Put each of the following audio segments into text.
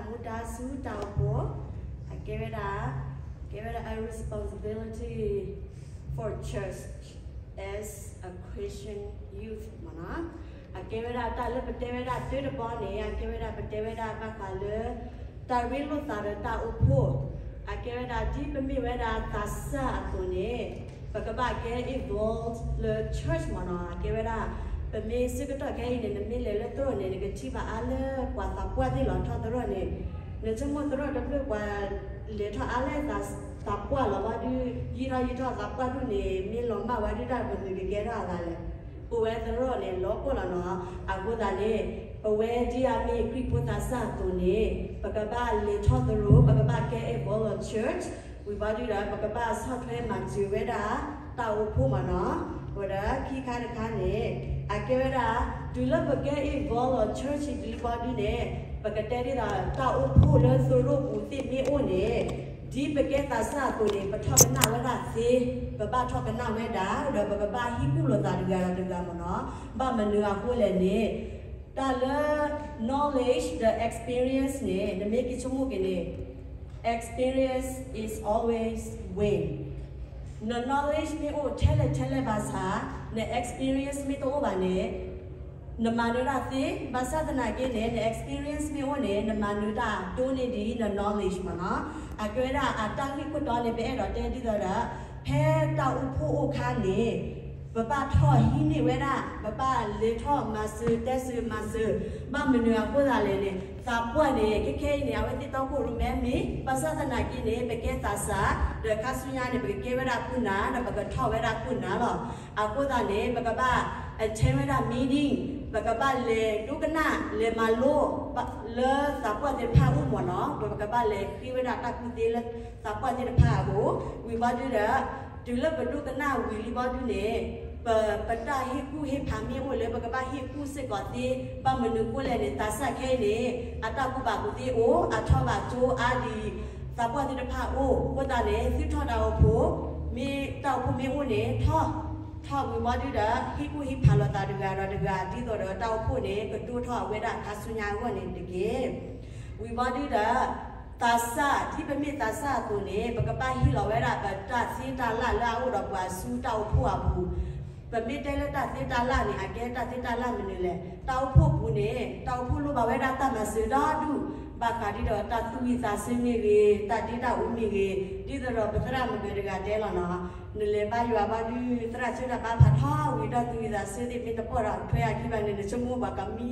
မူဒါဆူတၢ်အိၣ်ဖှိၣ်, အကဲဝဲဒၣ်, ကဲဝဲဒၣ် a responsibility for church as a Christian youth မ့ၢ်နီၤ. အကဲဝဲဒၣ်တၢ်လၢပတဲဝဲဒၣ်တၢတဘီန့ၣ် အကဲဝဲဒၣ်ပတဲဝဲဒၣ်ဘၣ်ဃးလၢ တၢ်ရ့လိာ်သးဒီးတၢ်အိၣ်ဖှိၣ်, အကဲဝဲဒၣ်ဒ်ပမ့ၢ်ဝဲဒၣ်သးစၢ်အသိးန့ၣ် ပကဘၣ်ကဲ involved လၢ church မ့ၢ်နီၤ. အကဲဝဲဒၣ် ပမ့ၢ်ဆၢကတီၢ်ခဲအံၤန့ၣ် နမ့ၢ်လဲၤလၢသရိာ်န့ၣ် နကထံၣ်ဘၣ်အါလၢပှၤသးပှၢ်သ့ၣ်လီၤ ထီၣ်သရိာ်န့ၣ်, နဆိကမိၣ်သရိာ်တဖျၢၣ်ပှၤလဲၤထီၣ်အါလၢသးပှၢ်လီၤဘၣ်ဒုး ယံာ်ထီၣ်ယံာ်ထီၣ်သးပှၢ်ဒူၣ်န့ၣ် မ့ၢ်လီၤမၢ်ဝဲဒုးတၢ်ပနုာ်ကကဲထီၣ်အသးလဲၣ်. ပဝဲသရိာ်န့ၣ် လီၤပှီၢ်လီၤနီၤ. အဃိသတးန့ၣ် ပဝဲဒ်အမ့ၢ်ခရံာ်ဖိသးစၢ်အသိးန့ၣ် ပကဘၣ်လဲၤထီၣ်သရိာ် ပကဘၣ်ကဲ involved church ဝံၤဘၣ်ဒုးဒီး ပကဘၣ်ဆီၣ်ထွဲမၤစၢၤဝဲဒၣ် တၢ်အိၣ်ဖှိၣ်မ့ၢ်နီၤ. ဝဲဒီးခံခါတခါန့ၣ် အကဲဝဲဒၣ် တုၤလၢပကဲ involved church ဒ်ဘၣ်ဒုးန့ၣ် ပကတဲဒ်သိး တၢ်အိၣ်ဖှိၣ်လၢသရိာ်ပူၤသ့ၣ်မ့ၢ်အိၣ်န့ၣ် ဒ်ပကဲသးစၢ်အသိးန့ၣ် ပထီၣ်ကနၣ်ဝဲဒၣ်သ့, ပဘၣ်ထီၣ်ကနၣ်ဝဲဒၣ် ဒီးပကဘၣ်ဟ့ၣ်ကူၣ်လိာ်သးတဂၤဒီးတဂၤမ့ၢ်နီၤ. ဘၣ်မနုၤအဃိလဲၣ်န့ၣ် တၢ်လၢ knowledge ဒီး experience န့ၣ် နမ့ၢ်က့ၤဆိကမိၣ်က့ၤန့ၣ် experience is always win. န knowledge မ့ၢ်အိၣ်ထဲလဲၣ်ထဲလဲၣ်ဘၣ်ဆၣ် န experience မ့ၢ်တအိၣ်ဘၣ်န့ၣ် နမၤနၢၤတၢ်သ့, ဘၣ်ဆၣ်သနာ်က့န့ၣ် န experience မ့ၢ်အိၣ်န့ၣ် နမၤနၢၤတၢ်ဒိၣ်န့ၢ်ဒံးန knowledge မ့ၢ်နီၤ. အကဲဝဲဒၣ်အတၢ်ဂ့ၢ်ခိၣ်တီန့ၣ် ပအဲၣ်ဒိးတဲဒ်သိးဒီး ဖဲတၢ်အိၣ်ဖှိၣ်အိၣ်ခါန့ၣ် ပဘၣ်ထီၣ်ဟံးန့ၢ်ဝဲဒၣ်, ပဘၣ်လဲၤထီၣ်မၤစၢၤတဲစၢၤမၤစၢၤ, ဘၣ်မနုၤအဃိသတးလဲၣ်န့ၣ် သးပှၢ်န့ၣ် ခဲခဲအံၤန့ၣ် အဝဲသ့ၣ်တီခိၣ်ရိၣ်မဲမ့ၢ်, ဘၣ်ဆၣ်သနာ်က့န့ၣ် ပကဲသးစၢ်, ဒီးခါဆူညါန့ၣ် ပကကဲဝဲဒၣ်ခိၣ်နၢ် ဒီးပကထီၣ်ဝဲဒၣ်ခိၣ်နၢ်လီၤ. အဃိသတးန့ၣ် ပကဘၣ် attend ဝဲဒၣ် meeting, ပကဘၣ်လဲၤဒိကနၣ် လဲၤမၤလိ လၢသးပှၢ်သ့ၣ်တဖၣ်အအိၣ်မ့ၢ်နီၤ, ပကဘၣ်လဲၤဃ့ဝဲဒၣ်တၢ်ကူၣ်သ့လၢသးပှၢ်သ့ၣ်တဖၣ်အအိၣ်, ဝံၤဘၣ်ဒုးဒီး တုၤလၢပဒိကနၣ်ဝံၤလံဘၣ်ဒုးန့ၣ် ပ, ပတၢ်ဟ့ၣ်ကူၣ်ဟ့ၣ်ဖးမ့ၢ်အိၣ်လၢပကဘၣ်ဟ့ၣ်ကူၣ်စ့ၢ်ကီးသ့, ဘၣ်မနုၤအဃိလဲၣ်န့ၣ် သးစၢ်ခဲအံၤန့ၣ် အတၢ်ကူၣ်ဘၣ်ကူၣ်သ့အိၣ်, အထီၣ်ဘၣ်ကၠိအါဒံး သးပှၢ်သ့ၣ်တဖၣ်အအိၣ်, အဃိသတးန့ၣ် သုထီၣ်တၢ်အိၣ်ဖှိၣ်, မ့ၢ်တၢ်အိၣ်ဖှိၣ်မ့ၢ်အိၣ်န့ၣ် ထီၣ်, ထီၣ်ဝံၤဘၣ်ဒုးဒီး ဟ့ၣ်ကူၣ်ဟ့ၣ်ဖးလိာ်သးတဂၤဒီးတဂၤ ဒ်သိးဒီးတၢ်အိၣ်ဖှိၣ်န့ၣ် ကဒိၣ်ထီၣ်အဝဲဒၣ်ခါဆူညါအဂီၢ်န့ၣ်တက့ၢ်. ဝံၤဘၣ်ဒုးဒီး သးစၢ်, ဒ်ပမ့ၢ်သးစၢ်အသိးန့ၣ် ပကဘၣ်ဟ့ၣ်လီၤဝဲဒၣ်ပတၢ်သ့တၢ်လၢ်လၢအအိၣ်ဒီးပှၤဆူတၢ်အိၣ်ဖှိၣ်အပူၤ, ပမ့ၢ်တဲလၢတၢ်သ့တၢ်လၢ်န့ၣ် အကဲတၢ်သ့တၢ်လၢ်မနုၤလဲၣ်. တၢ်အိၣ်ဖှိၣ်ပူၤန့ၣ် တၢ်အိၣ်ဖှိၣ်လိၣ်ဘၣ်ဝဲဒၣ်တၢ်မၤစၢၤဒီဒူၣ်, ဘၣ်ဃးဒ်ဒီးတၢ်သူၣ်ဝံၣ်သးဆၢမ့ၢ်ဂ့ၤ, တၢ်ဒ့တၢ်အူမ့ၢ်ဂ့ၤ, ဒ်သိးဒီးပသရၣ်မုၣ်တဂၤတဲလီၤနီၤ, နလဲၤဘါယွၤဘၣ်ဒုး သရၣ်ဆၢတၢ်ဘါဖးထီဝံၤ တၢ်သူၣ်ဝံၣ်သးဆၢသ့ၣ်မ့ၢ်တပိာ်ဒီးထွဲအခံဘၣ်န့ၣ် နဆိကမိၣ်ပှၤကမံ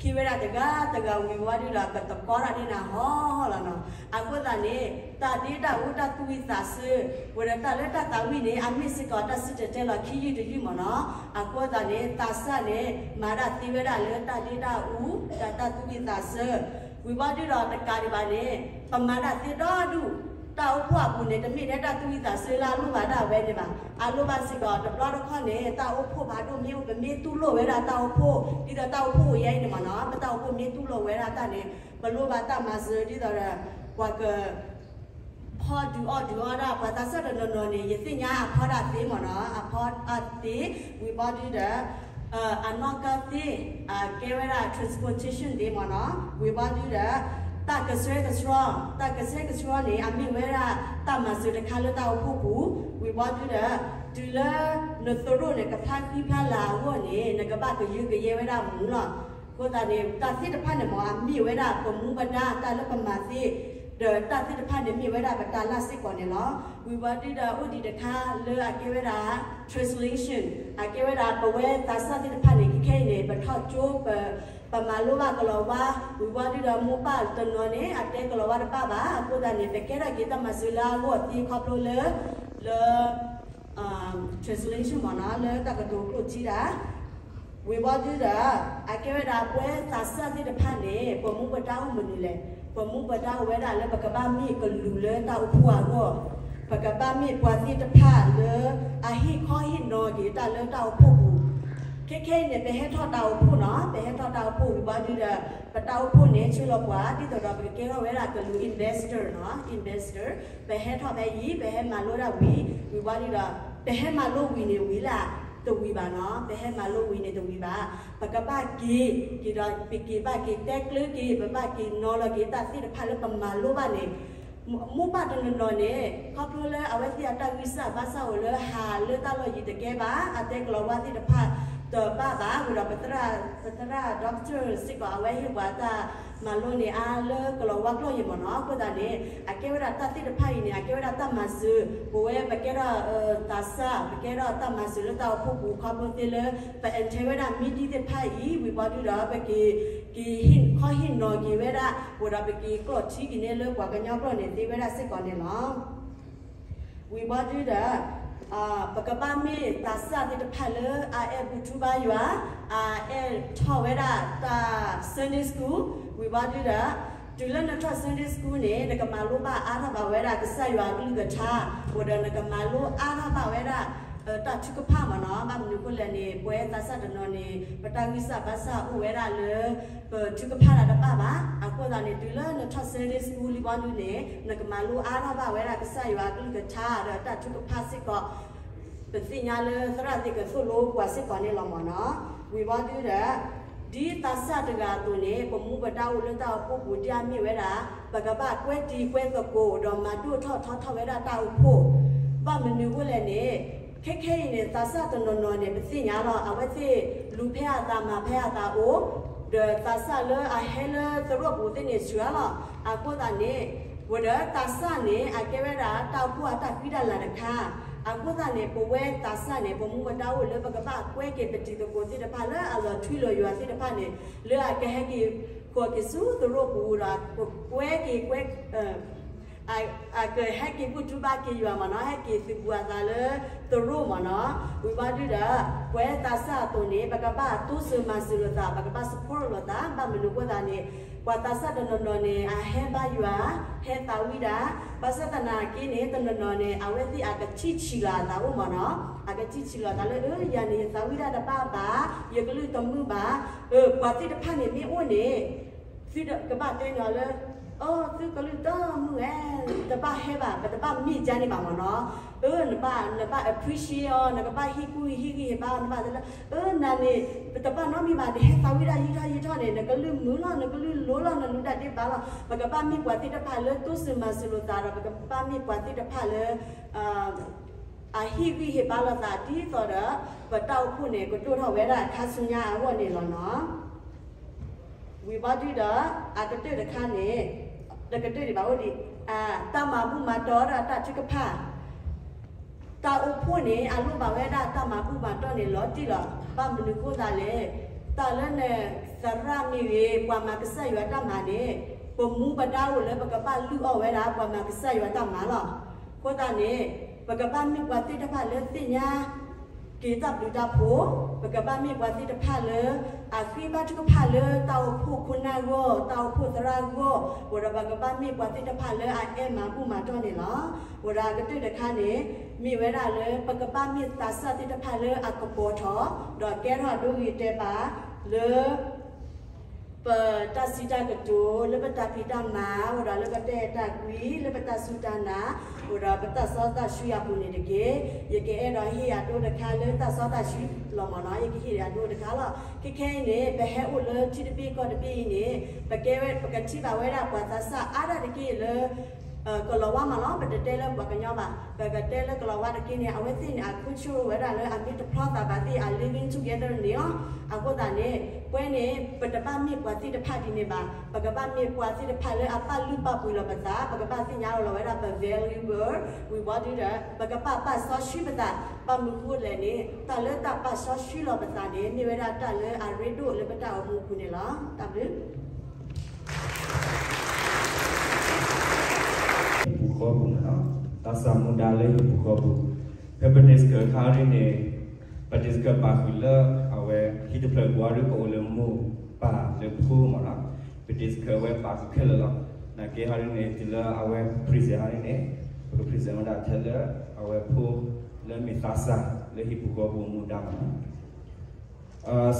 ခံဝဲဒၣ်တဂၤတဂၤဝံၤဝဲဒုးဒီး ပတကိးထီၣ်ဒ်န့ၣ်ဟီလီၤနီၤ. အဃိသတးန့ၣ် တၢ်ဒ့တၢ်အူတၢ်သူၣ်ဝံၣ်သးဆၢ ဝဲဒီးတၢ်လၢတၢ်သးဝံၣ်န့ၣ် အမ့ၢ်စ့ၢ်ကီးတၢ်စံၣ်တဲၤတဲလီၤခံယုၢ်တယုၢ်မ့ၢ်နီၤ. အဃိသတးန့ၣ် သးစၢ်န့ၣ် မၤဒၣ်သ့ဝဲဒၣ်လၢတၢ်ဒ့တၢ်အူ ဒီးတၢ်သူၣ်ဝံၣ်သးဆၢ ဝံၤဘၣ်ဒုးဒီးတကးဒံးဘၣ်န့ၣ် ပမၤဒၣ်သ့ဒီဒူၣ် တၢ်အိၣ်ဖှိၣ်အပူၤန့ၣ် တမ့ၢ်ထဲတၢ်သူၣ်ဝံၣ်သးဆၢလၢအလိၣ်ဘၣ်ဒၣ်ဝဲန့ၣ်ဘၣ်. အလိၣ်ဘၣ်စ့ၢ်ကီး တဘျီတခီၣ်န့ၣ် တၢ်အိၣ်ဖှိၣ်ဖးဒိၣ်မ့ၢ်အိၣ် ပမ့ၢ်တူၢ်လိာ်ဝဲဒၣ်တၢ်အိၣ်ဖှိၣ် ဒ်သိးတၢ်အိၣ်ဖှိၣ်အိၣ်ယဲအံၤန့ၣ်မ့ၢ်နီၤ ပတၢ်အိၣ်ဖှိၣ်မ့ၢ်တူၢ်လိာ်ဝဲဒၣ်တၢ်န့ၣ် ပလိၣ်ဘၣ်တၢ်မၤစၢၤဒ်သိးဒီး ပှၤက ဖီဒုးအီၣ်ဒုးအီဒၣ် ပှၤသးစၢ်တနီၤနီၤန့ၣ် ယသ့ၣ်ညါအဖီဒၣ်သ့မ့ၢ်နီၤ အဖီဒၣ်သ့ ဝံၤဘၣ်ဒုးဒီး အနီၢ်ကီၢ်သ့ အကဲဝဲဒၣ် transportation သ့မ့ၢ်နီၤ ဝံၤဘၣ်ဒုးဒီး တၢ်ကဆှဲကဆှီ တၢ်ကဆှဲကဆှီန့ၣ် အမ့ၢ်ဝဲဒၣ်တၢ်မၤစၢၤတခါလၢတၢ်အိၣ်ဖှိၣ်ပူၤ ဝံၤဘၣ်ဒုးဒီး တုၤလၢနသရိာ်န့ၣ် ကဖျါဃံဖျါလၤအဂီၢ်န့ၣ် နကဘၣ်ကယၢကယဲဝဲဒၣ်မူလီၤ. အဃိသတးန့ၣ် တၢ်သ့ၣ်တဖၣ်န့ၣ်မ့ၢ် အမ့ၢ်ဝဲဒၣ်ပမူပဒါ တၢ်လၢပမၤသ့ ဒီးတၢ်သ့ၣ်တဖၣ်န့ၣ်မ့ၢ်ဝဲဒၣ်ပတၢ်လၢ်စ့ၢ်ကီးန့ၣ်လီၤ. ဝံၤဘၣ်ဒုးဒီးအိၣ်ဒံးတခါလၢအကဲဝဲဒၣ် translation အကဲဝဲဒၣ်ပဝဲသးစၢ်သ့ၣ်တဖၣ်န့ၣ် ခဲခဲအံၤန့ၣ် ပထီၣ်ကၠိ ပ, ပမၤလိဘၣ်ကလီၤဝါ ဝံၤဘၣ်ဒုးဒီးမိၢ်ပၢ်တနီၤန့ၣ် အတဲကလီၤဝါတဘၣ်ဘၣ် အဃိသတးန့ၣ် ပကဲထီၣ်က့ၤတၢ်မၤစၢၤလၢအဂီၢ်သ့ခီဖျိလၢ လၢ translation မ့ၢ်နီၤ လၢတၢ်ကတိၤကျိၣ်စ့ဒၣ် ဝံၤဘၣ်ဒုးဒီး အကဲဝဲဒၣ်ပဝဲသးစၢ်သ့ၣ်တဖၣ်န့ၣ် ပမူပဒါအိၣ်မနုၤလဲၣ်, ပမူပဒါအိၣ်ဝဲဒၣ်လၢပကဘၣ်မ့ၢ်ကလူးလၢတၢ်အိၣ်ဖှိၣ်အဂီၢ်, ပကဘၣ်မ့ၢ်ပှၤသ့ၣ်တဖၣ်လၢအဟ့ၣ်ခီဟ့ၣ်နီၤက့ၤတၢ်လၢတၢ်အိၣ်ဖှိၣ်ပူၤ, ခဲခဲအံၤန့ၣ် ပဟဲထီၣ်တၢ်အိၣ်ဖှိၣ်နီၤ, ပဟဲထီၣ်တၢ်အိၣ်ဖှိၣ်ဝံၤဘၣ်ဒုးဒီး ပတၢ်အိၣ်ဖှိၣ်န့ၣ် ဆှၢလီၤပှၤ ဒ်သိးဒီးပကကဲထီၣ်ဝဲဒၣ်ကလူး ambassador နီၤ, ambassador ပဟဲထီၣ်ဖဲအံၤ ပဟဲမၤလိဒၣ်ဝံၤ ဝံၤဘၣ်ဒုးဒီး ပဟဲမၤလိဝံၤန့ၣ်ဝံၤလၢ် တဝံၤဘၣ်နီၤ, ပဟဲမၤလိဝံၤန့ၣ်တဝံၤဘၣ်. ပကဘၣ်က့ၤ, က့ၤဒီးပက့ၤဘၣ်က့ၤတဲကျၢၤက့ၤ, ပဘၣ်က့ၤနီၤလီၤက့ၤတၢ်သ့ၣ်တဖၣ်လၢပမၤလိဘၣ်န့ၣ်, မိၢ်ပၢ်တနီၤနီၤန့ၣ် ခီဖျိလၢအဝဲသ့ၣ်အတၢ်ဂံၢ်စၢ်ဘါစၢ်အိၣ်လၢဟးလၢတၢ်လီၢ်ယံၤတကဲဘၣ်, အတဲကလီၤဝါသ့ၣ်တဖၣ်တဘၣ်ဘၣ်, ဝံၤဒီးပသရၣ်, ပသရၣ် doctor စ့ၢ်ကီးအဝဲဟ့ၣ်ပှၤတၢ်မၤလိန့ၣ်အါလၢကလီၤဝါကျိာ်အံၤမ့ၢ်နီၤ. အဃိသတးန့ၣ် အကဲဝဲဒၣ်တၢ်သ့ၣ်တဖၣ်အံၤန့ၣ် အကဲဝဲဒၣ်တၢ်မၤစၢၤ, ပဝဲပကဲထီၣ်သးစၢ်, ပကဲထီၣ်တၢ်မၤစၢၤလၢတၢ်အိၣ်ဖှိၣ်ပူၤ ခီဖျိသ့လၢ ပ attend ဝဲဒၣ် meeting သ့ၣ်တဖၣ်အံၤ, ဝံၤဘီဒုဒီး ပက့ၤ, က့ၤဟ့ၣ်ခီဟ့ၣ်နီၤက့ၤဝဲဒၣ်, ဝံၤဒီးပက့ၤကျိးထံက့ၤန့ၢ်လၢပှၤကညီကျိာ်န့ၣ် သ့ဝဲဒၣ်စ့ၢ်ကီးန့ၣ်လီၤ. ဝံၤဘီဒုဒီး ပကဘၣ်မ့ၢ်သးစၢ်သ့ၣ်တဖၣ်လၢအအဲၣ်ဘူၣ်ထူဘါယွၤ, အအဲၣ်ထီၣ်ဝဲဒၣ်တၢ် Sunday School, ဝံၤဘီဒုဒီး တုၤလၢနထီၣ် Sunday School န့ၣ် နကမၤလိဘၣ်အါထီၣ်ဘၣ်ဝဲဒၣ်ကစၢ်ယွၤအကလုၢ်ကထါ, ဝံၤဒီးနကမၤလိအါထီၣ်ဘၣ်ဝဲဒၣ် တၢ်ထုကဖၣ်မ့ၢ်နီၤ. ဘၣ်မနုၤအဃိလဲၣ်န့ၣ် ပဝဲသးစၢ်တနီၤန့ၣ် ပတၢ်ဂံၢ်စၢ်ဘါစၢ်အိၣ်ဝဲဒၣ်လၢ ပထုကဖၣ်တၢ်တဘၣ်ဘၣ်. အဃိသတးန့ၣ် တုၤလၢနထီၣ် Sunday School လံဘီဒုန့ၣ် နကမၤလိအါထီၣ်ဘၣ်ဝဲဒၣ်ကစၢ်ယွၤအကလုၢ်ကထါဒီးတၢ်ထုကဖၣ်စ့ၢ်ကီး, ပသ့ၣ်ညါလၢသရၣ်သ့ၣ်ကသိၣ်လိပှၤစ့ၢ်ကီးန့ၣ်လီၤမ့ၢ်နီၤ. ဝံၤဘီဒုဒီး ဒ်သးစၢ်တဂၤအသိးန့ၣ် ပမူပဒါအိၣ်လၢတၢ်အိၣ်ဖှိၣ်ပူၤ ဒ်အမ့ၢ်ဝဲဒၣ် ပကဘၣ်ကွဲတံၤကွဲသကိးဒီးမၤဒိၣ်ထီၣ်ထီထီၣ်ဝဲဒၣ်တၢ်အိၣ်ဖှိၣ်, ဘၣ်မနုၤအဃိလဲၣ်န့ၣ် ခဲခဲအံၤန့ၣ် သးစၢ်တနီၤနီၤန့ၣ် ပသ့ၣ်ညါလီၤ အဝဲသ့ၣ်လူၤဖဲအသးမၤဖဲအသးအိၣ်, ဒီးသးစၢ်လၢအဟဲလၢသရိာ်ပူၤသ့ၣ်န့ၣ် ဆှၢလီၤ. အဃိသတးန့ၣ် ဝံၤဒီးသးစၢ်န့ၣ် အကဲဝဲဒၣ်တၢ်အိၣ်ဖှိၣ်အတၢ်ဃံတၢ်လၤတခါ, အဃိသတးန့ၣ် ပဝဲသးစၢ်န့ၣ် ပမူပဒါအိၣ်လၢပကဘၣ်ကွဲက့ၤပတံၤသကိးသ့ၣ်တဖၣ်လၢအလီၤထွံလီၤယွၤသ့ၣ်တဖၣ်န့ၣ် လၢအကဟဲက့ၤဃီၤက့ၤဆူသရိာ်ပူၤဒီး ကွဲက့ၤကွဲ အကဟဲက့ၤဘူၣ်ထူဘါက့ၤယွၤမ့ၢ်နီၤ, ဟဲက့ၤသုးဘူးအသးလၢသရိာ်မ့ၢ်နီၤ. ဝံၤဘီဒုဒီး ပဝဲသးစၢ်အသိးန့ၣ် ပကဘၣ်တိစၢၤမၤစၢၤလိာ်သး, ပကဘၣ် support လိာ်သး, ဘၣ်မနုၤအဃိသတးန့ၣ် ပှၤသးစၢ်တနီၤနီၤန့ၣ် အဟဲဘါယွၤ, ဟဲသးဝံၣ်ဒၣ်, ဘၣ်ဆၣ်သနာ်က့န့ၣ် တနီၤနီၤန့ၣ် အဝဲသ့ၣ်အကထံၣ်ဆံးလီၤအသးအိၣ်မ့ၢ်နီၤ, အကထံၣ်ဆံးလီၤအသးလၢ အၢ ယၤန့ၣ် ယသးဝံၣ်ဒၣ်တဘၣ်ဘၣ်, ယကလုၢ်တမုာ်ဘၣ်, ပှၤသ့ၣ်တဖၣ်န့ၣ်မ့ၢ်အိၣ်န့ၣ် သုကဘၣ်တဲန့ၢ်အီၤလၢ အိ သုကလုၢ်တမုာ်ဝဲ, တဘၣ်ဟဲဘၣ်, ပတဘၣ်မ့ၢ်ကန့ၣ်ဘၣ်မ့ၢ်နီၤ. အၢ နဘၣ် နဘၣ် appreciate အီၤ, နကဘၣ်ဟ့ၣ်ကူၣ်ဟ့ၣ်ဂံၢ်ဟ့ၣ်ဘါအီၤ, နဘၣ်တဲလၢ အၢ နၤန့ၣ် ပတဘၣ်နီတမံၤဘၣ်, နဟဲသးဝံၣ်ဒၣ်ယံာ်ထီၣ်ယံာ်ထီၣ်န့ၣ် နကလုၢ်မုာ်လီၤ, နကလုၢ်လိၤလီၤ, နလူၤတၢ်ဒ့ဘၣ်လီၤ. ပကဘၣ်မ့ၢ်ပှၤသ့ၣ်တဖၣ်လၢတိစၢၤမၤစၢၤလိာ်သးဒီး ပကဘၣ်မ့ၢ်ပှၤသ့ၣ်တဖၣ်လၢ အဟ့ၣ်ဂံၢ်ဟ့ၣ်ဘါလိာ်သး ဒ်သိးဒီး ပတၢ်အိၣ်ဖှိၣ်န့ၣ် ကဒိၣ်ထီၣ်ဝဲဒၣ်ခါဆူညါအဂီၢ်န့ၣ်လီၤနီၤ. ဝံၤဘီဒုဒီး အကတၢၢ်တခါန့ၣ် တကတၢၢ်ဒံးဘၣ်အိၣ်ဒံး တၢ်မၤဘူၣ်မၤတီၢ်ဒီးတၢ်ထုကဖၣ် တၢ်အိၣ်ဖှိၣ်န့ၣ် အလိၣ်ဘၣ်ဝဲဒၣ်တၢ်မၤဘူၣ်မၤတီၢ်န့ၣ် လီၤတံၢ်လီၤ. ဘၣ်မနုၤဃိသးလဲၣ်, တၢ်လၢနသရၣ်မ့ၢ်ဂ့ၤ ပှၤမၤကစၢ်ယွၤတၢ်မၤန့ၣ် ပမူပဒါအိၣ်လၢပကဘၣ်လုၢ်အီၣ်ဝဲဒၣ် ပှၤမၤကစၢ်ယွၤတၢ်မၤလီၤ. အဃိသတးန့ၣ် ပကဘၣ်မ့ၢ်ပှၤသ့ၣ်တဖၣ်လၢသ့ၣ်ညါ က့ၤတၢ်ဘျုးတၢ်ဖှိၣ်, ပကဘၣ်မ့ၢ်ပှၤသ့ၣ်တဖၣ်လၢ အဃ့ဘါထုကဖၣ်လၢတၢ်အိၣ်ဖှိၣ်ခိၣ်နၢ်အဂီၢ်, တၢ်အိၣ်ဖှိၣ်သရၣ်အဂီၢ်, ဝံၤဒီးပကဘၣ်မ့ၢ်ပှၤသ့ၣ်တဖၣ်လၢအအဲၣ်မၤဘူၣ်မၤတီၢ်န့ၣ်လီၤ. ဝံၤဒီးအကတၢၢ်တခါန့ၣ် မ့ၢ်ဝဲဒၣ်လၢ ပကဘၣ်မ့ၢ်သးစၢ်သ့ၣ်တဖၣ်လၢအကပီၤထီၣ်, ဒီးကဲထီၣ်အဒိဂ့ၤတဲာ်ဘၣ်လၢ ပတၢ်စံးတၢ်ကတိၤ, လၢပတၢ်ဖံးတၢ်မၤ, ဝံၤဒီးလၢပတၢ်အဲၣ်တၢ်ကွံ, လၢပတၢ်စူၢ်တၢ်နာ်, ဝံၤဒီးပတၢ်စီတၢ်ဆှံအပူၤန့ၣ်တက့ၢ်. ယကအဲၣ်ဒိးဟ့ၣ်အဒိတခါလၢတၢ်စီတၢ်ဆှံလီၤမ့ၢ်နီၤ, ယကဟ့ၣ်အဒိတခါလီၤ. ခဲခဲအံၤန့ၣ် ပဟဲအိၣ်လၢထံတဘ့ၣ်ကီၢ်တဘ့ၣ်အံၤန့ၣ် ပကဲဝဲ ပကထံၣ်ဘၣ်ဝဲဒၣ်ပှၤသးစၢ်အါဒၣ်တက့ၢ်လၢ ကလီၤဝါမ့ၢ်နီၤ, ပတတဲလၢပှၤကညီဘၣ်, ပကတဲလၢကလီၤဝါတက့ၢ်န့ၣ် အဝဲသ့ၣ်န့ၣ် အခိၣ်ဆၢဝဲဒၣ်လၢအမ့ၢ်တဖျီသးဘၣ်သ့ၣ် အ living together န့ၣ်လီၤ. အဃိသတးန့ၣ် ပဝဲန့ၣ် ပတဘၣ်မ့ၢ်ပှၤသ့ၣ်တဖၣ်ဒ်န့ၣ်ဘၣ်, ပကဘၣ်မ့ၢ်ပှၤသ့ၣ်တဖၣ်လၢအပာ်လုၢ်ပာ်ပှ့ၤလီၤပသး, ပကဘၣ်သ့ၣ်ညါလီၤဝဲဒၣ်ပ value ဝံၤဘီဒုဒီး ပကဘၣ်ပာ်စီဆှံပသး, ဘၣ်မနုၤဃိလဲၣ်န့ၣ် တၢ်လၢတၢ်ပာ်စီဆှံလီၤပသးန့ၣ် မ့ၢ်ဝဲဒၣ်တၢ်လၢအရ့ဒိၣ်လၢပတၢ်အိၣ်မူအပူၤန့ၣ်လီၤ. တၢ်ဘျုး ဟံၣ်ပူၤဃီပူၤန့ၣ်လီၤ. သးစၢ်မူဒါလၢဟံၣ်ပူၤဃီပူၤ, ဖဲပ discuss ခါဒ်န့ၣ် ပ discuss ပာ်ဃုာ်လၢအဝဲ ဟံၣ်တဖျၢၣ်ပူၤအါဒ်ကအိၣ်လၢမိၢ်ပၢ်လၢဖိမ့ၢ်နီၤ, ပ discuss ဝဲပာ်ဃုာ်ခဲလၢာ်လီၤ. နာ်က့ဟီဒ်န့ၣ် တုၤလၢအဝဲ present ဟီဒ်န့ၣ် ပက present ဝဲဒၣ်ထဲလၢအဝဲဖိလၢမ့ၢ်သးစၢ်လၢဟံၣ်ပူၤဃီပူၤအမူဒါမ့ၢ်နီၤ.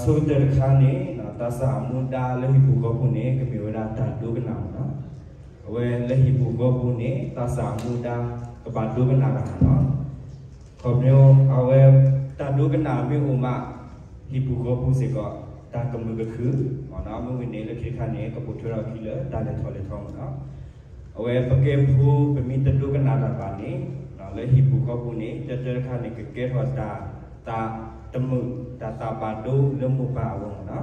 ဆိကတၢၢ်တခါန့ၣ် သးစၢ်အမူဒါလၢဟံၣ်ပူၤဃီပူၤန့ၣ် ကမ့ၢ်ဝဲဒၣ်တၢ်ဒိကနၣ်မ့ၢ်နီၤ. အဝဲလၢဟံၣ်ပူၤဃီပူၤန့ၣ် သးစၢ်အမူဒါကဘၣ်ဒိကနၣ်တၢ်မ့ၢ်နီၤ. ခီဖျိအဝဲ တၢ်ဒိကနၣ်မ့ၢ်အိၣ်မး ဟံၣ်ပူၤဃီပူၤစ့ၢ်ကီး တၢ်ကမုာ်ကခုၣ်မ့ၢ်နီၤ, မ့ၢ်ဝံၤန့ၣ် လၢခံတခါန့ၣ် ကပိာ်ထွဲထီၣ်အခံလၢတၢ်လဲၤထီၣ်လဲၤထီမ့ၢ်နီၤ. အဝဲပကဲဖိ ပမ့ၢ်တဒိကနၣ်တၢ်ဘၣ်န့ၣ် လၢဟံၣ်ပူၤဃီပူၤန့ၣ် တၢတၢတခါန့ၣ် ကကဲထီၣ်တၢ် တၢ်တမုာ် တၢ်သးဘၣ်ဒိလၢမိၢ်ပၢ်အဂီၢ်မ့ၢ်နီၤ.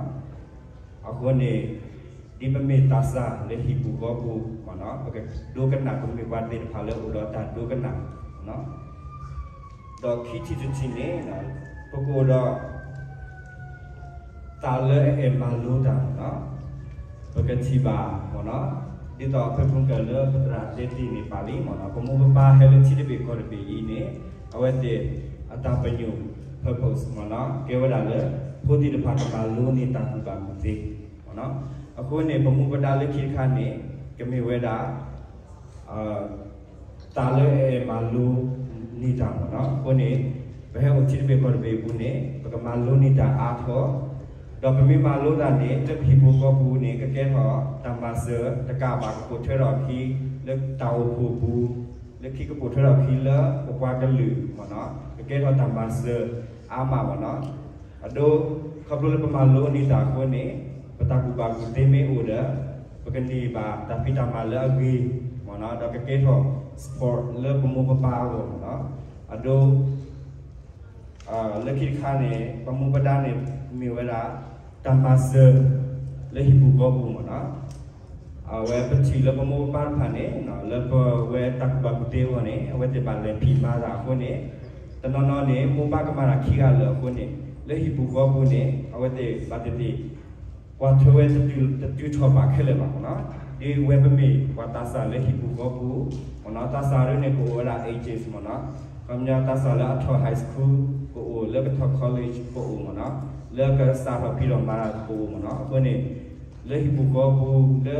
အဃိန့ၣ် ဒ်ပမ့ၢ်သးစၢ်လၢဟံၣ်ပူၤဃီပူၤမ့ၢ်နီၤ, ပကဒိကနၣ် ပမ့ၢ်ပှၤသ့ၣ်တဖၣ်လၢအိၣ်ဒီးတၢ်ဒိကနၣ်မ့ၢ်နီၤ. ဒီးခံထံၣ်တထံၣ်န့ၣ် ပကအိၣ်ဒီး သးလၢအအဲၣ်မၤလိတၢ်မ့ၢ်နီၤ, ပကထံၣ်ဘၣ်မ့ၢ်နီၤ, ဒ်သိးဖဲဖုကၢၢ်လၢပသရၣ်တဲတ့ၢ်န့ၣ်ပာ်လံမ့ၢ်နီၤ, ပမိၢ်ပပၢ်ဟဲလၢထံတဘ့ၣ်ကီၢ်တဘ့ၣ်အံၤန့ၣ် အဝဲသ့ၣ်အတၢ်ပညိၣ် purpose မ့ၢ်နီၤ ကဲဝဲဒၣ်လၢ ဖိသ့ၣ်တဖၣ်ကမၤလိန့ၢ်တၢ်ကူၣ်ဘၣ်ကူၣ်သ့ အဃိန့ၣ် ပမူပဒါလၢခံတခါန့ၣ် ကမ့ၢ်ဝဲဒၣ် သးလၢအအဲၣ်မၤလိန့ၢ်တၢ်မ့ၢ်နီၤ. အဃိန့ၣ် ပဟဲအိၣ်ထံတဘ့ၣ်ကီၢ်တဘ့ၣ်အပူၤန့ၣ် ပကမၤလိန့ၢ်တၢ်အါထီၣ်, ဒီးပမ့ၢ်မၤလိတၢ်န့ၣ် လၢပဟံၣ်ဖိဃီဖိပူၤန့ၣ် ကကဲထီၣ်တၢ်မၤစၢၤတကးဘၣ် ကပိာ်ထွဲထီၣ်အခံ လၢတၢ်အိၣ်ဖှိၣ်ပူၤ, လၢခံကပိာ်ထွဲထီၣ်အခံလၢပပှၤကလုာ်မ့ၢ်နီၤ, ကကဲထီၣ်တၢ်မၤစၢၤအါမးမ့ၢ်နီၤ. အဒိ ခီဖျိလၢပမၤလိန့ၢ်တၢ်အဃိန့ၣ် ပတၢ်ကူၣ်ဘၣ်ကူၣ်သ့မ့ၢ်အိၣ်ဒီး ပကန့ၢ်ဘၣ်တၢ်ဖံးတၢ်မၤလၢအဂ့ၤမ့ၢ်နီၤ, ဒီးကကဲထီၣ် support လၢပမိၢ်ပပၢ်အဂီၢ်မ့ၢ်နီၤ. အဒိ လၢခံတခါန့ၣ် ပမူပဒါန့ၣ် မ့ၢ်ဝဲဒၣ် တၢ်မၤစၢၤလၢဟံၣ်ပူၤဃီပူၤမ့ၢ်နီၤ. အဝဲပထံၣ်လၢပမိၢ်ပပၢ်တဖၣ်န့ၣ် လၢပဝဲတၢ်ကူၣ်ဘၣ်ကူၣ်သ့အဂီၢ်န့ၣ် အဝဲသ့ၣ်ဘၣ်လဲၤဖံးမၤတၢ်အဃိန့ၣ် တနီၤနီၤန့ၣ် မိၢ်ပၢ်ကမၤတၢ်ခံဂၤလၢာ်အဃိန့ၣ် လၢဟံၣ်ပူၤဃီပူၤန့ၣ် အဝဲသ့ၣ်ဘၣ်သ့ၣ်သ့ၣ် ကွၢ်ထွဲဝဲတတုၤထီၣ်ဘၣ်ခဲလၢာ်ဘၣ်မ့ၢ်နီၤ. ဒ်ဝဲပမ့ၢ်ပှၤသးစၢ်လၢဟံၣ်ပူၤဃီပူၤမ့ၢ်နီၤ, သးစၢ်ဒ်န့ၣ် ကအိၣ်ဝဲဒၣ် ages မ့ၢ်နီၤ, ခီပညီသးစၢ်လၢအထီၣ် high school ကအိၣ်, လၢကထီၣ် college ကအိၣ်မ့ၢ်နီၤ, လၢကစးထီၣ်ဖံးထီၣ်မၤတၢ်ကအိၣ်မ့ၢ်နီၤ. အဃိန့ၣ် လၢဟံၣ်ပူၤဃီပူၤ လၢ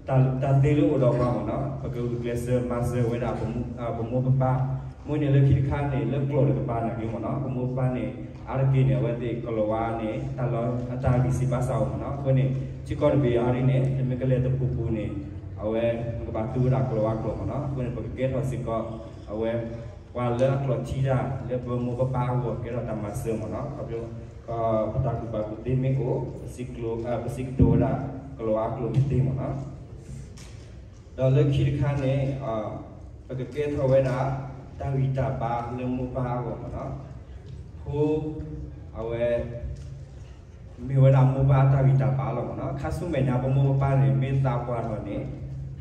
တၢ်သ့လၢအိၣ်ဒီးပှၤမ့ၢ်နီၤ, ပကဂုာ်ကျဲးစၢးမၤစၢၤဝဲဒၣ် ပမိၢ်ပပၢ်, မ့ၢ်န့ၣ်လၢခံတခါန့ၣ် လၢကျိာ်တကပၤနာ်က့မ့ၢ်နီၤ, ပမိၢ်ပပၢ်န့ၣ် အါတက့ၢ်န့ၣ် အဝဲသ့ၣ်ကလီၤဝါန့ၣ် တၢ်လီၤအတၢ်ဂံၢ်စၢ်ဘါစၢ်အိၣ်မ့ၢ်နီၤ. အဃိန့ၣ် ထံကီၢ်တဘ့ၣ်အံၤဒ်န့ၣ် တမ့ၢ်ကလဲၤတပူၤပူၤန့ၣ် အဝဲ နကဘၣ်သူဝဲဒၣ်ကလီၤဝါကျိာ်မ့ၢ်နီၤ. အဃိန့ၣ် ပကကဲထီၣ်စ့ၢ်ကီး အဝဲ ပှၤလၢအကျိာ်ထံတၢ်လၢပမိၢ်ပပၢ်အဂီၢ်ကဲထီၣ်တၢ်မၤစၢၤမ့ၢ်နီၤ, ခီဖျိ ပတၢ်ကူၣ်ဘၣ်ကူၣ်သ့မ့ၢ်အိၣ် ပစံးကတိၤဝဲဒၣ်ကလီၤဝါကျိာ်မ့ၢ်သ့မ့ၢ်နီၤ. ဒီးလၢခံတခါန့ၣ် ပကကဲထီၣ်ဝဲဒၣ် တၢ်ဂံၢ်တၢ်ဘါလၢမိၢ်ပၢ်အဂီၢ်မ့ၢ်နီၤ. ဖိ အဝဲ မ့ၢ်ဝဲဒၣ်မိၢ်ပၢ်အတၢ်ဂံၢ်တၢ်ဘါလီၤမ့ၢ်နီၤ. ခါဆူမဲာ်ညါပမိၢ်ပပၢ်န့ၣ် မ့ၢ်သးပှၢ်ထီၣ်န့ၣ်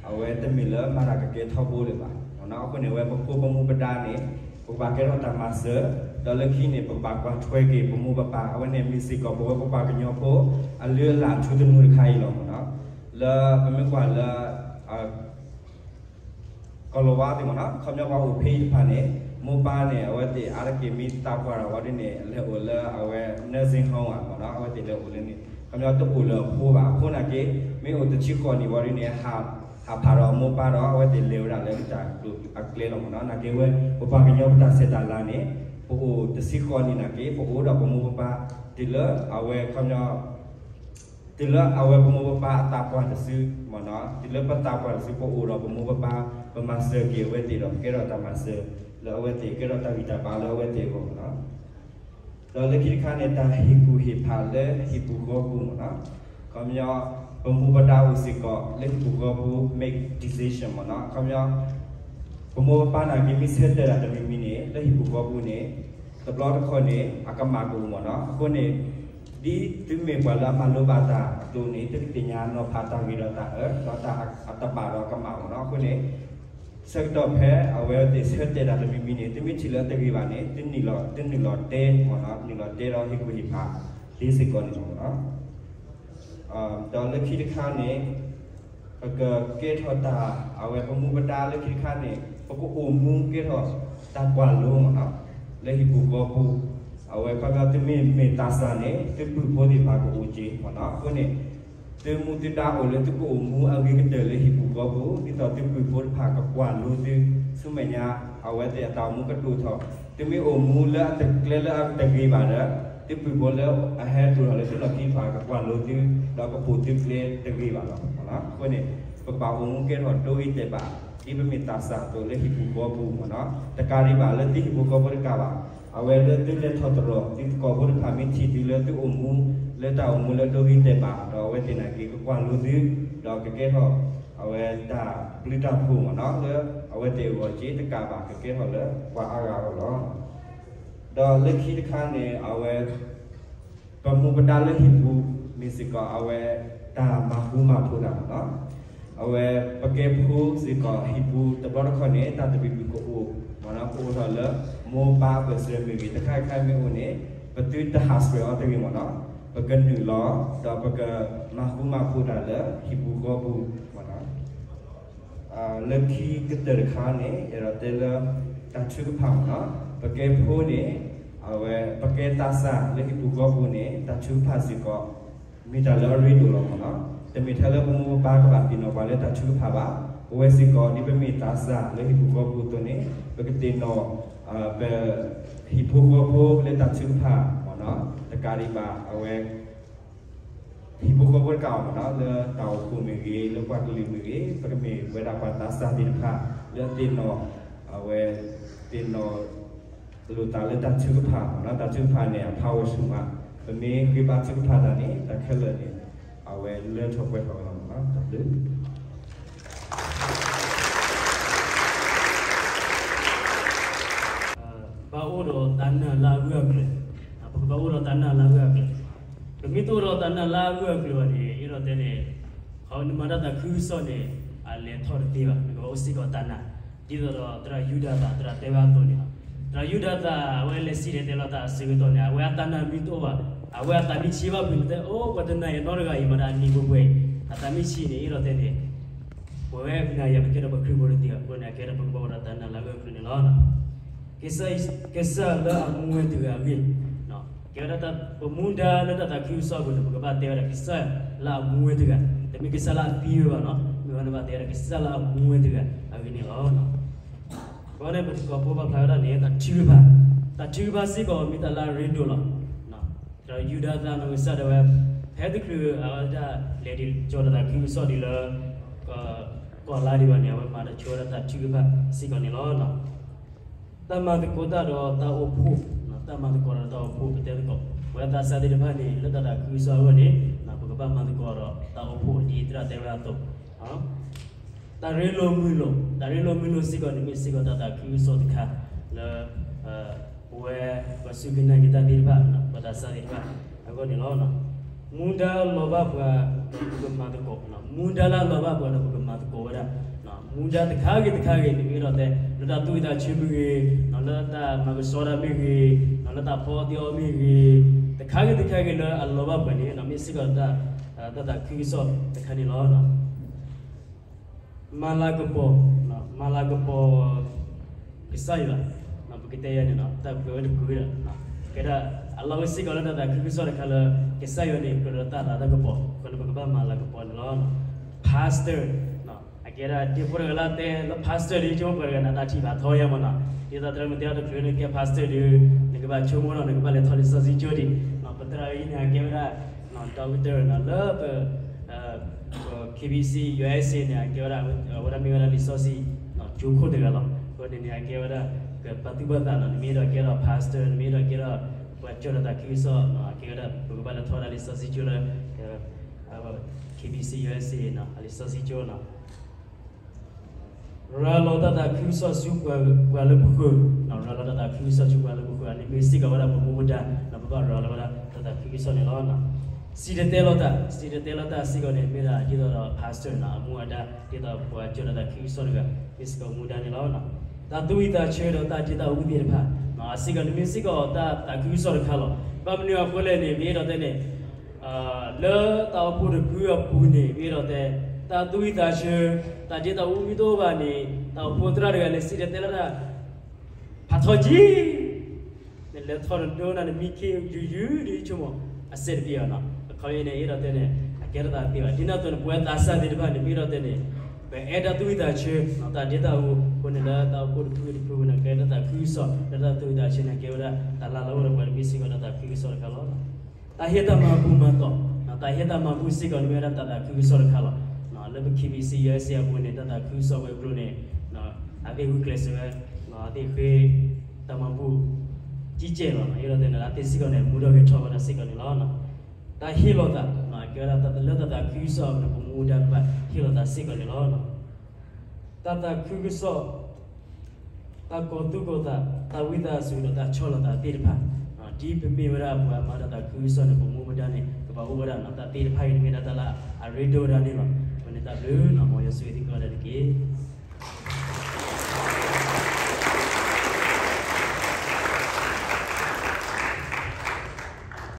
အဝဲတမ့ၢ်လၢမၤတၢ်ကကဲထီဘိလၢၤဘၣ်မ့ၢ်နီၤ. အဃိန့ၣ် အဝဲပဖိပမူပဒါန့ၣ် ပကဘၣ်ကဲထီၣ်တၢ်မၤစၢၤ, ဒီးလၢခံန့ၣ် ပကဘၣ်ကွၢ်ထွဲက့ၤပမိၢ်ပပၢ်, အဝဲန့ၣ်မ့ၢ်စ့ၢ်ကီးပဝဲပပှၤကညီဖိ အလုၢ်အလၢ်ထူသနူတခါအံၤလီၤမ့ၢ်နီၤ. လၢပမ့ၢ်ကွၢ်လၢ ကီၤလၤဝါသ့ၣ်မ့ၢ်နီၤ, ခီပညီပှၤအိၣ်ဖဲအံၤတဖၣ်န့ၣ် မိၢ်ပၢ်န့ၣ် အဝဲသ့ၣ်အါတက့ၢ်မ့ၢ်သးပှၢ်ဒီးဝဲဒ်န့ၣ် လဲၤအိၣ်လၢအဝဲ nursing home ဧါမ့ၢ်နီၤ, အဝဲသ့ၣ်လဲၤအိၣ်လၢန့ၣ် ခီပညီတအိၣ်လၢအဖိဘၣ်. အဖိနာ်က့ မ့ၢ်အိၣ်တဆံဃိးနံၣ်ဝဲဒ်န့ၣ် ဟးဖးဒီးမိၢ်ပၢ်ဒီး အဝဲသ့ၣ်လဲၤဝဲဒၣ်လၢတၢ်ကျိၤအကျဲလီၤမ့ၢ်နီၤ. နာ်က့ဝဲ ပပှၤကညီပတၢ်ဆဲးတၢ်လၤန့ၣ် ပအိၣ်တဆံဃိးနံၣ်နာ်က့ ပအိၣ်ဒီးပမိၢ်ပပၢ် တုၤလၢအဝဲခီပညီ တုၤလၢအဝဲပမိၢ်ပပၢ်အသးပှၢ်တစုမ့ၢ်နီၤ, တုၤလၢပသးပှၢ်တစု ပအိၣ်ဒီးပမိၢ်ပပၢ် ပမၤစၢၤက့ၤအဝဲသ့ၣ်ဒီး ပကဲထီၣ်တၢ်မၤစၢၤလၢအဝဲသ့ၣ် ကဲထီၣ်တၢ်ဂံၢ်တၢ်ဘါလၢအဝဲသ့ၣ်အဂီၢ်မ့ၢ်နီၤ. ဒီးလၢခံတခါန့ၣ် တၢ်ဟ့ၣ်ကူၣ်ဟ့ၣ်ဖးလၢဟံၣ်ပူၤဃီပူၤမ့ၢ်နီၤ, ခီပညီ ပမိၢ်ပဒါအိၣ်စ့ၢ်ကီးလၢဟံၣ်ပူၤဃီပူၤ make decision မ့ၢ်နီၤ, ခီပညီ ပမိၢ်ပပၢ်နာ်က့မ့ၢ်ဆၢတဲာ်တၢ်တမံၤမံၤန့ၣ် လၢဟံၣ်ပူၤဃီပူၤန့ၣ် တဘျီတခီၣ်န့ၣ် အကမၣ်ကအိၣ်မ့ၢ်နီၤ. အဃိန့ၣ် ဒ်သုမ့ၢ်ပှၤလၢအမၤလိဘၣ်တၢ်အသိးန့ၣ် သုကသ့ၣ်ညါနီၤဖးတၢ်ဂ့ၤဒီးတၢ်အၢ ဒီးတၢ်အတဘၣ်ဒီးအကမၣ်မ့ၢ်နီၤ. အဃိန့ၣ် ဆၢကတီၢ်ဖဲအဝဲသ့ၣ်ဆၢတဲာ်တၢ်တမံၤမံၤန့ၣ် သုမ့ၢ်ထံၣ်လၢတဂ့ၤဘၣ်န့ၣ် သုနုာ်လီၤ သုနုာ်လီၤတဲမ့ၢ်နီၤ, နုာ်လီၤတဲဒီးဟ့ၣ်ကူၣ်ဟ့ၣ်ဖးသ့စ့ၢ်ကီးန့ၣ်လီၤမ့ၢ်နီၤ. ဒီးလၢခံတခါန့ၣ် ပကကဲထီၣ်တၢ် အဝဲပမူပဒါလၢခံတခါန့ၣ် ပကအိၣ်မူကဲထီၣ်တၢ်ကွၢ်လိမ့ၢ်နီၤ, လၢဟံၣ်ပူၤဃီပူၤ အဝဲခီပညီသုမ့ၢ်မ့ၢ်သးစၢ်န့ၣ် သုပုၢ်ဖိသ့ၣ်တဖၣ်ကအိၣ်က့ၤမ့ၢ်နီၤ. အဃိန့ၣ် သုမူသုဒါအိၣ်လၢသုကအိၣ်မူအဂ့ၤကတၢၢ်လၢဟံၣ်ပူၤဃီပူၤ ဒ်သိးသုပုၢ်ဖိတဖၣ်ကကွၢ်လိသု ဆူမဲာ်ညါ အဝဲသ့ၣ်အတၢ်အိၣ်မူကဒိၣ်ထီၣ်, သုမ့ၢ်အိၣ်မူလၢအတကျဲလၢအတဂ့ၤဘၣ်ဒီး သုပုၢ်ဖိလၢအဟဲဒိၣ်ထီၣ်လၢသုလီၢ်ခံတဖၣ်ကကွၢ်လိသု ဒီးကပိာ်သုကျဲတဂ့ၤဘၣ်လီၤ. အဃိန့ၣ် ပကဘၣ်အိၣ်မူကဲထီၣ်ဒိဂ့ၤတဲာ်ဘၣ် ဒ်ပမ့ၢ်သးစၢ်အသိးလၢဟံၣ်ပူၤဃီပူၤမ့ၢ်နီၤ, တကးဒံးဘၣ်လၢသုဟံၣ်ပူၤဃီဖိတကးဘၣ် အဝဲလၢသုလဲၤထီၣ်တရီၣ် သုသကိးဖိတဖၣ်မ့ၢ်ထံၣ်သုလၢသုအိၣ်မူ လၢတၢ်အိၣ်မူလၢဒိဂ့ၤတဲာ်ဘၣ် ဒီးအဝဲသ့ၣ်နာ်က့ၤကကွၢ်လိသု ဒီးကကဲထီၣ် အဝဲတၢ်ဘျုးတၢ်ဖှိၣ်မ့ၢ်နီၤ လၢအဝဲသ့ၣ်အဂီၢ်က့တကးဘၣ် ကကဲထီၣ်လၢပှၤအါဂၤအဂီၢ်လီၤ. ဒီးလၢခံတခါန့ၣ် အဝဲ ပမူပဒါလၢဟံၣ်ပူၤမ့ၢ်စ့ၢ်ကီး အဝဲတၢ်မၤဃူမၤဖိးတၢ်မ့ၢ်နီၤ အဝဲပကဲဖိစ့ၢ်ကီး ဟံၣ်ပူၤတဘျီတခီၣ်န့ၣ် တၢ်သဘံၣ်ဘုၣ်ကအိၣ်မ့ၢ်နီၤ ကအိၣ်ထီၣ်လၢ မိၢ်ပၢ်ပၢၢ်ဆၢမ့ၢ်ဂ့ၤ တခါခါမ့ၢ်အိၣ်န့ၣ် ပသုတဟးဆှဲးအီၤတဂ့ၤမ့ၢ်နီၤ ပကနုာ်လီၤ ဒီးပကမၤဃူမၤဖိးတၢ်လၢဟံၣ်ပူၤဃီပူၤမ့ၢ်နီၤ လၢခံကတၢၢ်တခါန့ၣ် အဲၣ်ဒိးတဲလၢ တၢ်ထုကဖၣ်မ့ၢ်နီၤ ပကဲဖိန့ၣ် အဝဲ ပကဲသးစၢ်လၢဟံၣ်ပူၤဃီပူၤန့ၣ် တၢ်ထုကဖၣ်စ့ၢ်ကီး မ့ၢ်တၢ်လၢအရ့ဒိၣ်လီၤမ့ၢ်နီၤ တမ့ၢ်ထဲလၢပမိၢ်ပပၢ်ကဘၣ်သ့ၣ်နီၣ်ပှၤလၢတၢ်ထုကဖၣ်ဘၣ် ပဝဲစ့ၢ်ကီး ဒ်ပမ့ၢ်သးစၢ်လၢဟံၣ်ပူၤဃီပူၤအသိးန့ၣ် ပကသ့ၣ်နီၣ် ပ ဟံၣ်ဖိဃီဖိလၢတၢ်ထုကဖၣ်မ့ၢ်နီၤ တကးဒံးဘၣ် အဝဲ ဟံၣ်ဖိဃီဖိတကးအီၤမ့ၢ်နီၤ လၢတၢ်အိၣ်ဖှိၣ်မ့ၢ်ဂ့ၤ လၢပှၤကလုာ်မ့ၢ်ဂ့ၤ ပကမ့ၢ်ဝဲဒၣ်ပှၤသးစၢ်သ့ၣ်တဖၣ် လၢအသ့ၣ်နီၣ် အဝဲ သ့ၣ်နီၣ် လိာ်သးလၢတၢ်ထုကဖၣ်မ့ၢ်နီၤ တၢ်ထုကဖၣ်န့ၣ် အဖးဂီၢ်ဆူၣ်မး ပမ့ၢ်ဃ့ဘါထုကဖၣ်တၢ်န့ၣ် တၢ်ခဲလၢာ်န့ၣ် အဝဲလၢထီၣ်ပှဲၤထီၣ်ဝဲလီၤမ့ၢ်နီၤ တၢ်ဘျုး ဘၣ်အိၣ်ဒီးတၢ်နာ်လၢအဂၢၢ်အကျၢၤ, ပကဘၣ်အိၣ်ဒီးတၢ်နာ်လၢအဂၢၢ်အကျၢၤ, ပမ့ၢ်တအိၣ်ဒီးတၢ်နာ်လၢအဂၢၢ်အကျၢၤဘၣ်န့ၣ် အဲၣ်ဒိးတဲန့ၣ် နမၤတၢ်သးခုကစီၣ်န့ၣ် အလဲၤထီၣ်တသ့ဘၣ်, နကဘၣ်အိၣ်စ့ၢ်ကီးတၢ်နာ်, ဒ်သိးဒီးသရၣ်ယူဒၤသၣ် သရၣ်တဲဝဲအသိးန့ၣ်လီၤ. သရၣ်ယူဒၤသၣ် အဝဲလဲၤစံၣ်တဲၤတဲလီၤတၢ်အဆၢကတီၢ်န့ၣ် အဝဲအတၢ်နာ်မ့ၢ်တအိၣ်ဘၣ်, အဝဲအသးမ့ၢ်ဆံးဘၣ်ဖုးန့ၣ်တဲ အိၣ် ပှၤတနာ်ယၤနီတဂၤအံၤ မၤတၢ်အနံၤပှဲၤပှဲၤအံၤ, အသးမ့ၢ်ဆံးန့ၣ် အဲၣ်ဒိးတဲန့ၣ် ပဝဲပနာ်ယၤ ပကဲဒီးပှၤခရံာ်ဖိတသ့ဘၣ်, အဃိန့ၣ် အကဲဒီးပကဘၣ်အိၣ်ဒီးတၢ်နာ်လၢအဂၢၢ်အကျၢၤန့ၣ်လီၤ. ကစၢ်, ကစၢ်လၢအမူဝဲတဂၤအဂ့ၢ်, ကဲဝဲဒၣ်ပမူဒါလၢတၢ်သးခုကစီၣ်အပူၤန့ၣ် ပကဘၣ်တဲဝဲဒၣ်ကစၢ်လၢအမူဝဲတဂၤ, တမ့ၢ်ကစၢ်လၢအသံဝဲဘၣ်နီၤ, မ့ၢ်ဝဲနဘၣ်တဲဝဲဒၣ်ကစၢ်လၢအမူဝဲတဂၤအဂ့ၢ်န့ၣ်လီၤ. အဃိန့ၣ် ပသကိးဖိပာ်ဖျါဝဲဒၣ်န့ၣ် တၢ်ထုကဖၣ်, တၢ်ထုကဖၣ်စ့ၢ်ကီးမ့ၢ်တၢ်လၢအရ့ဒိၣ်လီၤ. ဒီးယူဒၤသၣ်နီၢ်ကစၢ်ဒၣ်ဝဲ ဖဲတချုးအဝဲဒၣ်လဲၤဒံးကၠီၤတၢ်သးခုကစီၣ်ဒံးလၢ ကီၢ်လါဒံးဘၣ်န့ၣ် အဝဲမၤတၢ်ဆိဝဲဒၣ်တၢ်ထုကဖၣ်စ့ၢ်ကီးန့ၣ်လီၤ. တၢ်မၤသကိးတၢ်ဒီးတၢ်အိၣ်ဖှိၣ်, တၢ်မၤသကိးဒီးတၢ်အိၣ်ဖှိၣ် ပတဲသကိး ပဝဲသးစၢ်သ့ၣ်တဖၣ်န့ၣ် လၢတၢ်သးခုကစီၣ်အဂီၢ်န့ၣ် ပကဘၣ်မၤသကိးဒီးတၢ်အိၣ်ဖှိၣ် ဒ်သရၣ်တဲဝဲအသိး တၢ်ရ့လိာ်မုာ်လိာ်, တၢ်ရ့လိာ်မုာ်လိာ်စ့ၢ်ကီးန့ၣ် မ့ၢ်စ့ၢ်ကီးတၢ်သးခုကစီၣ်တခါလၢ ပဝဲပှၤစူၢ်က့ၤနာ်က့ၤတၢ်သ့ၣ်တဖၣ် ပှၤသးစၢ်သ့ၣ်တဖၣ်အဂီၢ်န့ၣ်လီၤ. မူဒါလီၤဘၣ်ပှၤဒီးပကမၤသကိး, မူဒါလၢအလီၤဘၣ်ပှၤဒီးပကမၤသကိးဝဲဒၣ်, မူဒါတခါဂ့ၤတခါဂ့ၤန့ၣ် မ့ၢ်အဲၣ်ဒိးတဲ လၢတၢ်သူၣ်ဝံၣ်သးဆၢမ့ၢ်ဂ့ၤ, လၢတၢ်မၤကဆှီတၢ်မ့ၢ်ဂ့ၤ, လၢတၢ်ဖီအီၣ်တ့ၢ်အီမ့ၢ်ဂ့ၤ, တခါဂ့ၤတခါဂ့ၤလၢအလီၤဘၣ်ပှၤန့ၣ် မ့ၢ်စ့ၢ်ကီးတၢ်သးခုကစီၣ်တခါန့ၣ်လီၤ. မၤလၤကပီၤ, မၤလၤကပီၤ ကစၢ်ယွၤ, ပကတဲယၤန့ၣ် တၢ်ပှဲၤဝဲတပှဲၤဒီး ကဲဒၣ် အလီၤဝဲစ့ၢ်ကီးလၢတၢ်သးခုကစီၣ်တခါလၢ ကစၢ်ယွၤန့ၣ် ကြၢးဒီးတၢ်လၤတၢ်ကပီၤ အဃိန့ၣ် ပကဘၣ်မၤလၤကပီၤန့ၣ်လီၤ. Pastor အကဲဒၣ်ဒ့ဖိတဂၤလၢတဲလၢ pastor ဒ်ဆိကမိၣ်ပှၤတဂၤန့ၣ် တၢ်ထံၣ်ဖးထီယါမ့ၢ်နီၤ, ဒ်သိးတရၢမ့ၢ်တဲအီၤတချုးန့ၣ် ကဲ pastor ဒီး နကဘၣ်ဆိကမိၣ်ဒီး နကဘၣ်လဲၤထီၣ်လံာ်စီဆှံကၠိဒံး, ပသရၣ်အံၤန့ၣ် အကဲဝဲဒၣ် doctor လၢပ KBC USA န့ၣ် အကဲဝဲဒၣ် အဝဲဒၣ်မ့ၢ်ဝဲဒၣ်လံာ်စီဆှံကၠိခိၣ်တဂၤလီၤ. အဃိန့ၣ်န့ၣ် အကဲဝဲဒၣ် ကပာ်သူၣ်ပာ်သးနီၤ, နမ့ၢ်အဲၣ်ဒိးကဲထီၣ် pastor နမ့ၢ်အဲၣ်ဒိးကဲထီၣ် ပှၤကၠီၣ်ဒီးတၢ်သးခုကစီၣ် အကဲဝဲဒၣ် ပကဘၣ်လဲၤထီၣ်ဝဲဒၣ်လံာ်စီဆှံကၠိလၢ KBC USA အလံာ်စီဆှံကၠိနီၤ. ရၤလီၤတၢ်သးခုကစီၣ်ဆူပှၤလၢပဃၢၤ, ရၤလီၤတၢ်သးခုကစီၣ်ဆူပှၤလၢပဃၢၤန့ၣ် မ့ၢ်စ့ၢ်ကီးဝဲဒၣ်ပမူပဒါ ပဘၣ်ရၤလီၤဝဲဒၣ်တၢ်သးခုကစီၣ်န့ၣ်လီၤ. စံၣ်တဲၤတဲလီၤတၢ်, စံၣ်တဲၤတဲလီၤတၢ်စ့ၢ်ကီးန့ၣ် မ့ၢ်ဒၣ်ဒ်သိးဒီး pastor နီၤ အမူအဒါ ဒ်သိးပှၤကၠီၣ်ဒီးတၢ်သးခုကစီၣ်တဂၤ မ့ၢ်စ့ၢ်ကီးမူဒါန့ၣ်လီၤ. တၢ်သူၣ်ဝံၣ်သးဆၢဒီးတၢ်ဒ့တၢ်အူသ့ၣ်တဖၣ် အစ့ၢ်ကီးန့ၣ်မ့ၢ်စ့ၢ်ကီးတၢ်သးခုကစီၣ်တခါလီၤ. ဘၣ်မနုၤအဃိလဲၣ်န့ၣ် မ့ၢ်အဲၣ်ဒိးတဲန့ၣ် လၢတၢ်အိၣ်ဖှိၣ်တဖုအပူၤန့ၣ် မ့ၢ်အဲၣ်ဒိးတဲ တၢ်သူၣ်ဝံၣ်သးဆၢ တၢ်ဒ့တၢ်အူမ့ၢ်တအိၣ်ဘၣ်န့ၣ် တၢ်အိၣ်ဖှိၣ်သရၣ်တဂၤလဲၤစံၣ်တဲၤတဲလီၤတၢ် ဖးထီကံ နလဲၤထီၣ်နဒိနၤနမံခ့ယုၢ်ယုၢ်ဒ်ဆိကမိၣ် အစဲးတပျ့ၤဘၣ်နီၤ. အခီပညီန့ၣ် အဲၣ်ဒိးတဲန့ၣ် အကဲထီၣ်သးသ့ဘၣ်. ဒ်န့ၣ်အသိးန့ၣ် ပဝဲသးစၢ်သ့ၣ်တဖၣ်န့ၣ် မ့ၢ်အဲၣ်ဒိးတဲန့ၣ် ပအဲၣ်တၢ်သူၣ်ဝံၣ်သးဆၢ တၢ်ဒ့တၢ်အူအဃိန့ၣ် လၢတၢ်အိၣ်ဖှိၣ်တဖုတဖုအပူၤန့ၣ် ကဲတၢ်သးခုကစီၣ် လၢတၢ်သူၣ်ဝံၣ်သးဆၢန့ၣ် ကဲဝဲဒၣ်တၢ်လၤလီၤအိၣ်ဒီးပှၤတမ့ၢ်စ့ၢ်ကီးတၢ်သးခုကစီၣ်တခါလီၤ. တၢ်ဟ့ၣ်တၢ်မၤဘူၣ်မၤတီၢ်, တၢ်ဟ့ၣ်တၢ်မၤဘူၣ်စ့ၢ်ကီးန့ၣ် မ့ၢ်ဝဲဒၣ်တၢ်သးခုကစီၣ်တခါလီၤ. လၢပ KBC USA အပူၤန့ၣ် တၢ်သးခုကစီၣ်ဝဲအကျိၤန့ၣ် အသ့ၣ်ဂုာ်ကျဲးစၢးဝဲ အသ့ၣ်ဃ့တၢ်မၤဘူၣ် ကံကဲၣ်လီၤ. ဟ့ၣ်လီၤသးန့ၣ် လၢသ့ၣ်စ့ၢ်ကီးန့ၣ် မူထီၣ်ဂဲၤထီၣ်ဝဲဒၣ်စ့ၢ်ကီးန့ၣ်လီၤ. တၢ်ဟ့ၣ်လီၤသး ကဲဝဲဒၣ်တၢ်လၢတၢ်သးခုကစီၣ်အပူၤန့ၣ် ပမူဒါဘၣ်ဟ့ၣ်လီၤသးစ့ၢ်ကီးန့ၣ်လီၤ. တၢ်သးခုကစီၣ်, တၢ်ကီၤသူၣ်ကီၤသး, တၢ်ဝံသးစူၤဒီးတၢ်ဆီၣ်လီၤသးသ့ၣ်တဖၣ်, ဒ်ပမ့ၢ်ဝဲဒၣ်ပှၤမၤတၢ်သးခုကစီၣ်န့ၣ် ပမူပဒါန့ၣ် ကဘၣ်အိၣ်ဝဲဒၣ်တၢ်သ့ၣ်တဖၣ်အံၤန့ၣ် မ့ၢ်ဒၣ်တၢ်လၢအရ့ဒိၣ်ဝဲဒၣ်န့ၣ်လီၤ. အဃိန့ၣ်တၢ်ဘျုး မ်ယွၤဆိၣ်ဂ့ၤသုကိးဂၤဒဲးတက့ၢ်.